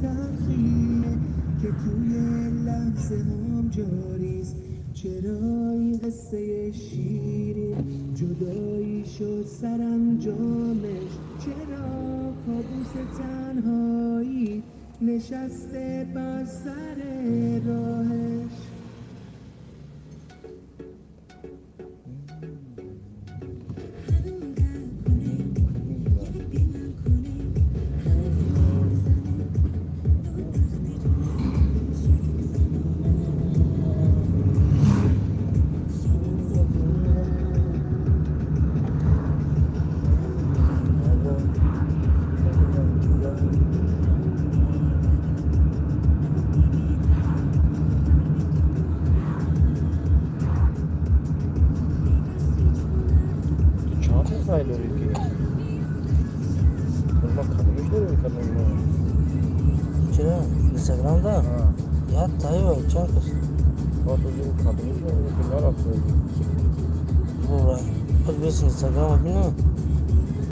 تلخیه که توی لحظه هم جاریست. چرا این قصه شیرین جدایی شد سرانجامش؟ چرا کابوس تنهایی نشسته بر سر راهش؟ Чера? Инстаграм да? Я тайва, чанд кас. Бора. Боз бес Инстаграм бина.